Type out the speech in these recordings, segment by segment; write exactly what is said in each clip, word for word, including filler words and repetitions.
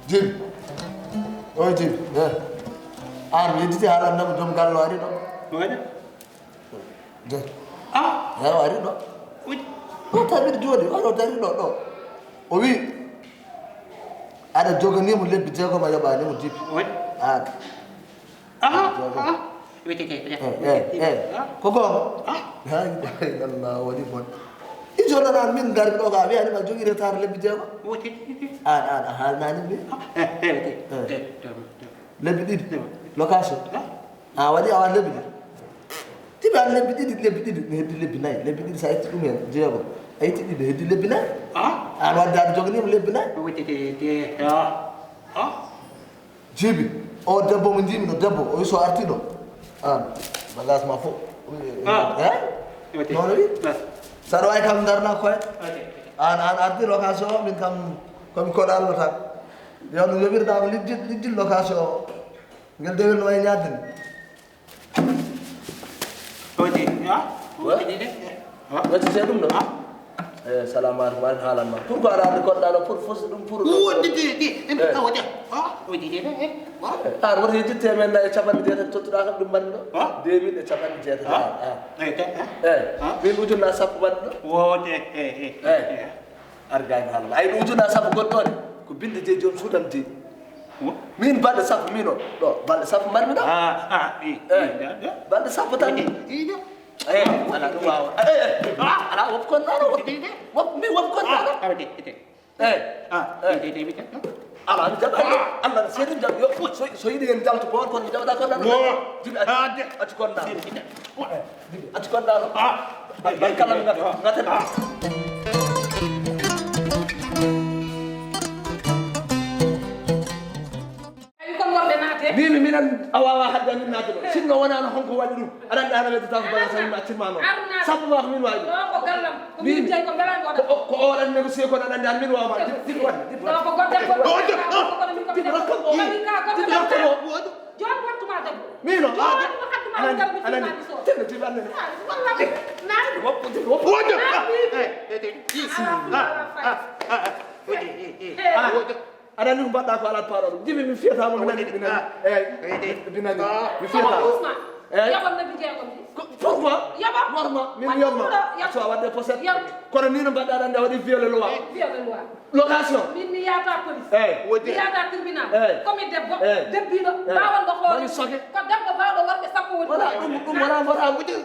Jibi. Oy, Jibi. Eh. An, mi yedditi haala annama joom galle o ari ɗo. Ko waɗi? De. Ah. Eh, o ari ɗo. Uy. O tawi miɗo jooɗi, o ari o dari ɗo, ɗo. O wi, aɗa joganimo lebbi jeegom, a yoɓanimo Jibi. Uy. An. Aha, aha. Wetete, wetete. Eh, eh, eh. Ah. Ko goonga? Ah. La ilaha illallah, waɗi bon. Ijo noon an min ngari ɗo ka, a wiyani ma jogii retard lebbi jeegom? Wetete. An, an, a haalnani mi? Ah, eh, eh, wetete. Eh. Eh, eh, eh. Lebbi ɗiɗi? Eh. Location? Ah. A waɗi, a waɗi lebbi ɗiɗi? Tiɓe an lebbi ɗiɗi, lebbi ɗiɗi, ne heddi lebbi nayi. Lebbi ɗiɗi, so a itti ɗum heen, jeegom. A itti ɗiɗi, ne heddi lebbi nayi. Ah. An wadde aɗa joganimo lebbi nayi? Wetete, te, ah. Ah. Jibi, o debbo mo njiimi ɗo, debbo, o wi so arti ɗo. An, bagage ma fof. Ah. Eh? Noon o wi? Ah. Saɗa wawi kam darna koye. Ok. An, an ardi location o, min kam, komi koɗo Allah tan. Yo no yoɓirɗa ko lijjit, lijjit location o. Ngel dewel no wayi ñaadde ni. Odi, ha? Wa? Odi de. Ha? Wacci se ɗum ɗo? Ha? Eh, salamu alaikum, an haalan ma. Pourquoi aɗa andi koɗɗa ɗo pour fos ɗum pour ɗo? Wodi de, de, de, eh. Wodi. Ha? Wodi de, de, eh. Ha? Eh, an woto yejjitte men na e capanɗe jeetati tottuɗa kam ɗum mbaɗmi ɗo. Ha? Deux mille e capanɗe jeetati. Ha? Ha? Eh, te, ha? Eh, ha? Min ujunna sappo mbaɗmi ɗo. Wodi, eh, eh, eh. Eh. Argani haala. Ay, ɗum ujunna sappo goɗɗo ne. Ko binde jeyi joom suudam jeyi. Min balɗe sappo min o. Ɗo, balɗe sappo mbaɗmi ɗo. Ah, ah, i, eh. I, i, i. Balɗe sappo tan. I, i, i. Eh, ala ɗum waawa. Eh, eh, eh. Ah, ala wop kon nano. I, i, i. Wop, mi wop kon nano. Ah, ah, i, i, i. Eh. Ah, eh. I, i, i, i. Ala mi jaɓa. Ah. Allah ne seeɗi mi jaɓa. Yo, so, so yiɗi en jalto boor kon mi jaɓata kon nano. Wo. Jibi acci. Ah, de. Acci kon nano. I, i, i. Acci kon ɗaano. Ah. Ay, kala mi ngata, ngata. Ah. Ay, kon worɓe naate. Mimi, minan a wawa hadde min naate ɗo. Sinno wonano honko waɗi ɗum. Aɗa andi ana weddata ko bala sami ma accinma noon. Arna. Sappo ma ko min wawi ɗum. Ɗo ko gallam. Ko min jeyi ko belango. Ko o, ko o waɗan négocier ko aɗa andi an min wawa. Jibi, jibi waɗi. Jibi waɗi. Ɗo ko goɗɗe goɗɗe. Jibi rokkam. Jibi rokkam. Joom wattuma debbo. Min o, joom wattuma hattuma anani, anani. Tinno tibi anani. Woppu, woppu. Woppu. Eh, eh, eh. Ah, ah, ah, ah. Wodi, eh, eh. Ah. Aɗa andi ko mbaɗɗa ko alaa paɗoɗo. Jibi mi fiyata mo mi nani, mi nani. Eh, mi nani. Mi fiyata. Ousmane, eh? Yoɓam lebbi jeegom ɗi. Ko, pourquoi? Yoɓam. Worma, min yoɓma. So a wadde poset. Yoɓ. Kono ni no mbaɗɗa aɗa andi a waɗi violé loi. Violé loi. Location. Min mi yaata police. Eh. Mi yaata tribunal. Eh. Ko mi debbo, eh, debbiɗo, eh, bawanɗo hoore. Mami soke. Ko debbo bawɗo worɓe sappo woni. Wala ɗum, ɗum wala, wala wuji.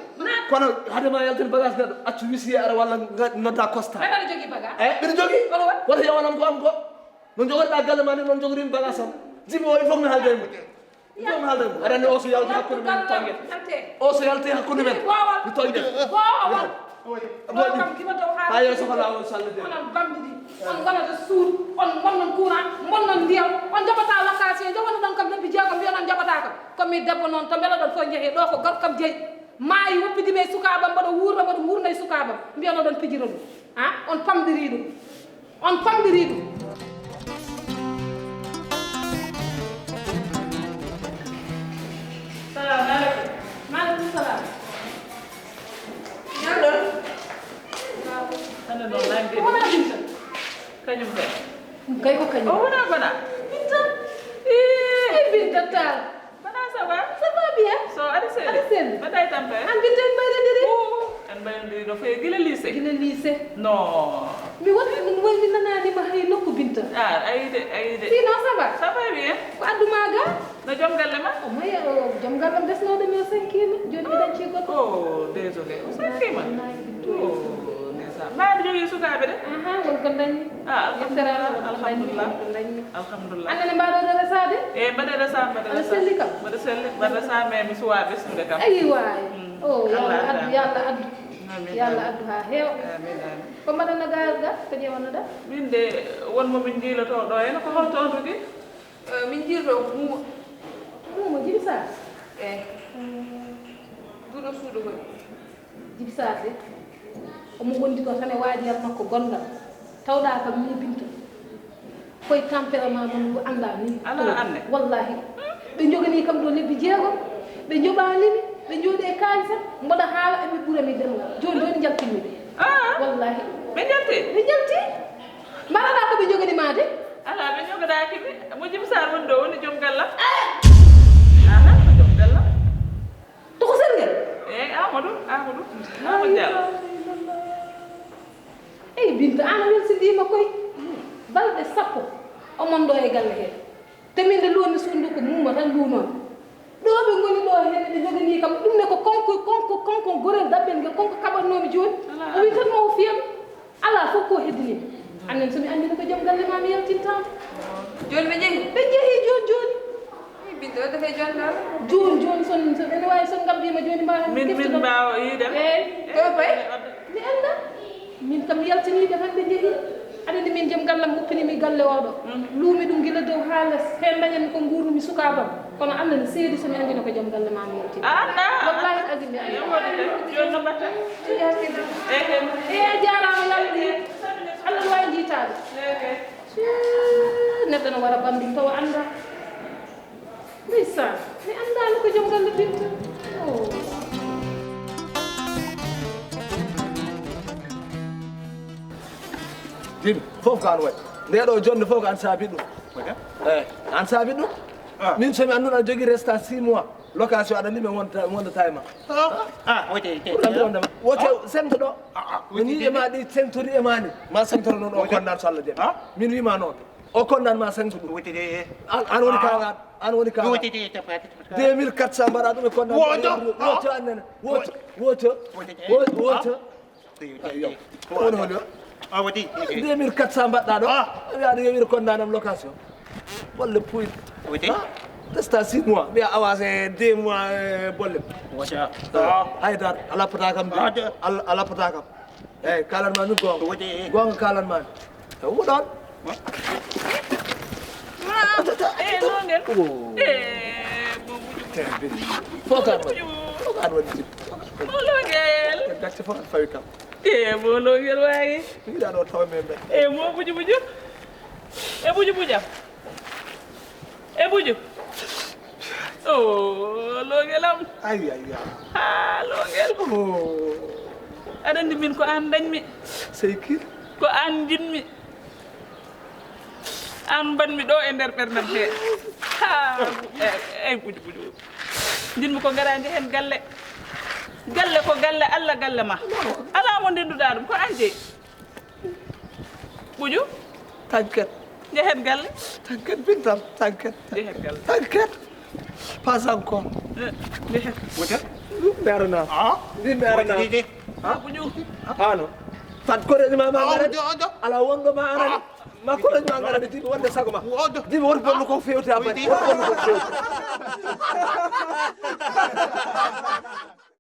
Kono hade ma yaltin bagage neɗɗo, accu huissier ara walla nga-, nodda constat. Mbeɗa jogii bagage. Eh, mbiɗa jogii. Kono won? Wota yawanam ko am ko. No jogorɗa galle ma ni, noon jogorimi bagage am. Jibi o, il faut mi haalda e mum. Ɗum haalde mo. Aɗa anndi o so yawti hakkunde men, mi toñƴe. O so yalti hakkunde men, mi toñƴe. Haa yeeso ko laawol sallude. Onon bamɗi ɗi, on ngonata suudu, on mbonnon courant, mbonnon ndiyam, on njaɓataa location, njaɓanoɗon kam lebbi jeegom, mbiyon on njaɓataa kam. Ko mi debbo noon, to mbeloɗon fof njehee, ɗo ko gorko kam jeyi. Maayi, woppidi mi e sukaaɓam, mboɗo wuurna, mboɗo wuurna e sukaaɓam. Mbiyon oɗon pijira ɗum. Ha? On pamɗirii ɗum. On pamɗirii ɗum. Salamu aleykum. Maaleykum salam. Jam ɗon? Hande noon nangue. Ko wona Binta? Kañum kay. Ɗum kay ko kañum. O wona bana. Binta. Ii. Ay, Binta Tall. Bana, ça va? Ça va bien. So, aɗa selli? Aɗa selli? Mbaɗɗa e tampere? An Binta en mbayrondiri? Oo, en mbayrondiri no feewi gila lycée. Gila lycée? Non. Mi woni, mi woni, mi nanaani ma hay nokku, Binta. Ah, ayi de, ayi de. Sinon, ça va? Ça va bien. Ko addu ma ga? No joom galle ma? O maya, o joom galle am desnooɗo mi, o sankiima. Jooni mi dañci goɗɗo. Oh, désolé. O sankiima? Wallaahi, Binta. Oh, ndeysaan. Mbaa aɗa jogii sukaaɓe de? Ahan, won ko dañmi. Ah, alhamdulillah, alhamdulillah. Ko dañmi. Alhamdulillah. An ne mbaɗoɗo resaade? Eh, mbaɗa resa, mbaɗa resa. Aɗa selli kam? Mbaɗa selli, mbaɗa resa, mais mi suwa ɓesnude kam. Ayi waay. Mm. Oh, yo Allah addu, yo Allah addu. Amin, yo Allah addu haa heewa. Amin, amin. Ko mbaɗanno gaal ga? Ko ƴeewannoɗa? Min de, won mo min njiiloto ɗo, ene ko holto on tigi? Eh, min njiiloto ko Muuma. Muuma, Jibi Saar? Eyi. Duɗo suudu hoy. Jibi Saar de, omo wondi ɗo tan e waajiyal makko gonɗal. Tawɗaa kam ni Binta. Koye tempérament mum ngu anndaa ni. Alaa annde. Wallahi. Ɓe njoganii kam ɗo lebbi jeegom, ɓe njoɓaani mi, ɓe njooɗi e kaalisam, mboɗa haala, eɓe ɓura mi demngal. Jooni, jooni njaltinmi ɓe. Ah! Wallahi. Ɓe njalti? Ɓe njalti. Mbaɗaɗaa ko ɓe njoganii ma de? Alaa, ɓe njoganaaki mi. Mo Jibi Saar woni ɗo, woni joom gallam. Eh! Aha, ko joom gallam. Tokosel ngel? Eyi, Amadou, Amadou. Amadou Diallo. Eyi, Binta, aan a welsindiima koy. Balɗe sappo omon ɗo e galle hee. Te min nde luwonde suudu ndu ko muuma tan luunoon. Ɗo ɓe ngoni ɗo heen, ɓe njoganii kam ɗum ne ko konko, konko, konko gorel daɓɓel ngel, konko kaɓatnoomi jooni. Alaa. O wi tan ma o fiyam. Alaa fof ko heddinii. Annen so mi anndino ko joom galle ma mi yaltintaama. Jooni ɓe njehi? Ɓe njehi jooni jooni. Ey, Binta, wadde kay jooni dal. Jooni jooni son, so ene waawi son ngabbiima jooni mbaawa min, min mbaawa yiide. Eey. To koy? Mi annda. Min kam mi yaltiniiɓe tan ɓe njehi. Aɗa anndi min joom gallam huppini mi galle oo ɗo. Mm. Luumi ɗum gila dow haa les. Heen ndañanmi ko nguurumi sukaabam. Kono Alla ne seedi so mi anndino ko joom galle ma mi yaltini. A annda? Wallahi azim mi annda. Yo woɗɗi de. Jooni no mbaɗta? Ehe. Eey, a jaaraama yaltini. Alla no waawi jiitaade. Ehe. Cee, neɗɗo no wara banndum tawa annda. Ndeysaan, mi anndaano ko joom galle Binta. Oh. Jimi, fof ko an waɗi. Nde ɗo jonnde fof ko an saabi ɗum. Waɗa? Eey, an saabi ɗum. Ah. Min so mi annduno aɗa jogii resta six mois. Location aɗa anndi mi wonta, mi wondata e ma. Ah, ah, wote, wote. Ɓurɗo mi wonde ma. Wote, ah, sengto ɗo. Ah, ah, min wote, yiɗe ma ɗi sengtori e ma ni. Ma sengtoro noon o kondan so Allah jaɓi. Ah? Min wiima noon. O kondan ma sengto ɗum. Wote de. An, an woni kaŋŋaaɗo. An woni kaŋŋaaɗo. Wote de, tapati, tapati. Deux mille quatre cents mbaɗa ɗum e kondan. Woto. Woto annene. Woto. Woto. Wote de. Wo-, woto. Ah. Yo. Woni holi o? Ah, waɗi. Deux mille quatre cents mbaɗɗa ɗo. Ah. Wiya aɗa yewiri kondanam location. Bolle puyɗe. Waɗi. Ah, resta six mois. Wiya awa c'est deux mois, eh, bolle. Waɗa. Eh, ah. Haydara, a lappata kam de. Ah, de. A, a lappata kam. Eey, kalan ma min goonga. Waɗi. Goonga kalan ma mi. Taw ko ɗon. Eh, Longel. Oh. Eh, Bobo. Fof ko an waɗi. Fof ko an waɗi jikku. Mo Longel. Gacce fof an fawi kam. Eh, mo Longel waawi. Yiɗa ɗo tawa men ɓe. Eh, mo Buju Buju. Eh, Buju Buju am. Eh, Buju. Oh, Longel am. Ay, ay, ay. Ah, Longel. Oh. Aɗa anndi min ko an dañmi. Sey kin. Ko an njiɗmi. An mbaɗmi ɗo e nder ɓerdam he. Ha, ey, ey, Buju Buju. Njiɗmi ko ngara njehen galle. Galle ko galle Allah, galle ma. Alaa mo ndenduɗaa ɗum, ko an jeyi. Buju? Tanket. Njehen galle. Tanket bintam, tanket. Njehen galle. Tanket. Pas encore. Eh, njehen. Wote? Ɗum mi arana. Ah? Ɗum mi arana. Wote, wote. Ah? Buju. Hano. Tan koreji ma ma ngara. Ojo, ojo. Ala wonɗo ma arani. Ah. Ma koreji ma ngara, mi jiɗi wonde sago ma. Ojo. Jiɗi won bonno ko fewti abadi. Won bonno ko fewti.